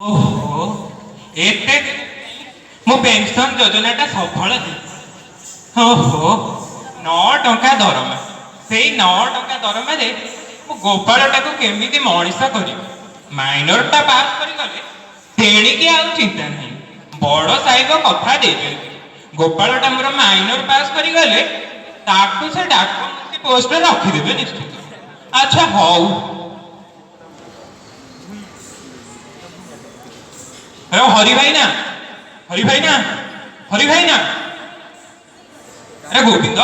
ଓହୋ, ଏତେ ଦିନ ମୋ ପେନସନ ଯୋଜନାଟା ସଫଳ ହେଇଛି। ଓହୋ, 9 ଟଙ୍କା ଦରମା, ସେଇ 9 ଟଙ୍କା ଦରମାରେ ମୁଁ ଗୋପାଳଟାକୁ କେମିତି ମଣିଷ କରିବି? ମାଇନରଟା ପାସ୍ କରିଗଲେ ତେଣିକି ଆଉ ଚିନ୍ତା ନାହିଁ। ବଡ ସାହେବ କଥା ଦେଇଛନ୍ତି, ଗୋପାଳଟା ମୋର ମାଇନର ପାସ୍ କରିଗଲେ ତାକୁ ସେ ଡାକ ପୋଷ୍ଟରେ ରଖିଦେବେ ନିଶ୍ଚିତ। ଆଚ୍ଛା ହଉ। ଏ ହରି ଭାଇନା, ହରି ଭାଇନା, ହରି ଭାଇନା! ଆରେ ଗୋବିନ୍ଦ,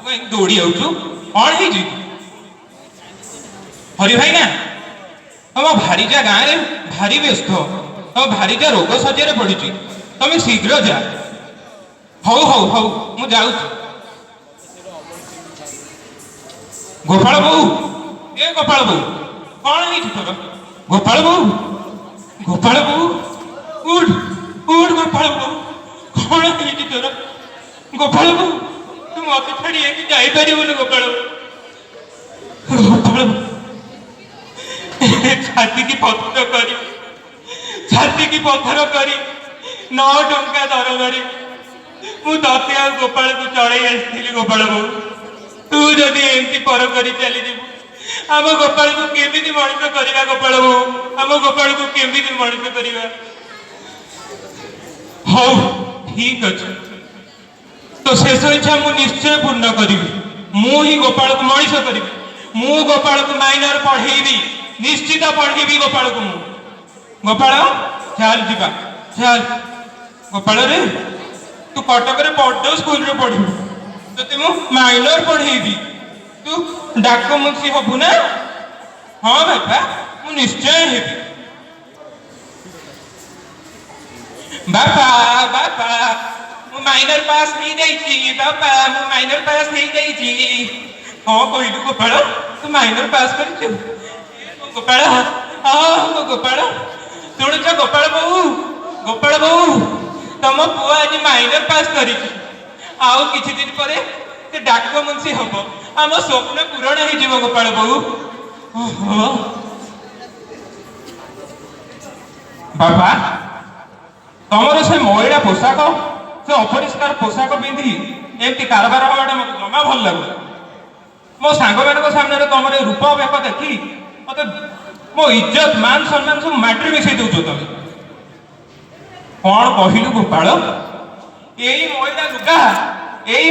ତୁ ଏମିତି ଦୌଡ଼ି ଯାଉଛୁ, କଣ ହେଇଛି? ହରି ଭାଇନା, ତମ ଭାରିଜା ଗାଁରେ ଭାରି ବ୍ୟସ୍ତ, ତମ ଭାରିଜା ରୋଗ ଶଯ୍ୟାରେ ପଡିଛି, ତମେ ଶୀଘ୍ର ଯା। ହଉ ହଉ ହଉ, ମୁଁ ଯାଉଛି। ଗୋପାଳ ବୋଉ, ଏ ଗୋପାଳ ବୋଉ, କଣ ହେଇଛି ତୋର? ଗୋପାଳ ବୋଉ, ଗୋପାଳ ବୋଉ, ଉଠ ଉଠ। ଗୋପାଳ ବୋଉ, କଣ ହେଇଛି ତୋର? ଗୋପାଳ ବୋଉ, ତୁ ମତେ ଛାଡି ଏଠି ଯାଇପାରିବୁନି। ଗୋପାଳ ବୋଉ, ଗୋପାଳ ବୋଉ, ଛାତିକି ପଥର କରି, ଛାତିକି ପଥର କରି 9 ଟଙ୍କା ଦରମାରେ ମୁଁ ତତେ ଆଉ ଗୋପାଳକୁ ଚଳେଇ ଆସିଥିଲି। ଗୋପାଳ ବୋଉ, ତୁ ଯଦି ଏମିତି ପର କରି ଚାଲିଯିବୁ, ଆମ ଗୋପାଳକୁ କେମିତି ମଣିଷ କରିବା? ଗୋପାଳ ବୋଉ, ଆମ ଗୋପାଳକୁ କେମିତି ମଣିଷ କରିବା? ହଉ, ଠିକ ଅଛି, ତ ଶେଷ ଇଚ୍ଛା ମୁଁ ନିଶ୍ଚୟ ପୂର୍ଣ୍ଣ କରିବି। ମୁଁ ହିଁ ଗୋପାଳକୁ ମଣିଷ କରିବି। ମୁଁ ଗୋପାଳକୁ ମାଇନର ପଢେଇବି, ନିଶ୍ଚିତ ପଢେଇବି ଗୋପାଳକୁ ମୁଁ। ଗୋପାଳ, ଚାଲ ଯିବା, ଚାଲ। ଗୋପାଳରେ, ତୁ କଟକରେ ବଡ ସ୍କୁଲରେ ପଢିବୁ, ତତେ ମୁଁ ମାଇନର ପଢେଇବି, ତୁ ଡାକ ମୁନ୍ସି ହବୁ ନା? ହଁ ବାପା, ମୁଁ ନିଶ୍ଚୟ ହେବି। ବାପା, ବାପା, ମୁଁ ମାଇନର ପାସ୍ ହେଇଯାଇଛି। ବାପା, ମୁଁ ମାଇନର ପାସ୍ ହେଇଯାଇଛି। ହଁ କହିଲୁ ଗୋପାଳ, ତୁ ମାଇନର ପାସ୍ କରିଛୁ? ଏ ମୋ ଗୋପାଳ, ହଁ ମୋ ଗୋପାଳ। ଶୁଣୁଛ ଗୋପାଳ ବୋଉ, ଗୋପାଳ ବୋଉ, ତମ ପୁଅ ଆଜି ମାଇନର ପାସ୍ କରିଛି। ଆଉ କିଛି ଦିନ ପରେ ସେ ଡାକ ମୁନ୍ସି ହବ। ଆମ ସ୍ୱପ୍ନ ପୂରଣ ହେଇଯିବ ଗୋପାଳ ବୋଉ। ଓହୋ ବାପା, ତମର ସେ ମଇଳା ପୋଷାକ, ସେ ଅପରିଷ୍କାର ପୋଷାକ ପିନ୍ଧି ଏମିତି କାରବାର ହବାଟା ମତେ ଜମା ଭଲ ଲାଗୁନି। ମୋ ସାଙ୍ଗମାନଙ୍କ ସାମ୍ନାରେ ତମର ଏ ରୂପ ବେକ ଦେଖି ମତେ ମୋ ଇଜ୍ଜତ ମାନ ସମ୍ମାନ ସବୁ ମାଟିରେ ମିଶେଇ ଦଉଛ ତମେ। କଣ କହିଲୁ ଗୋପାଳ? ଏଇ ମଇଳା ଲୁଗା, ଏଇ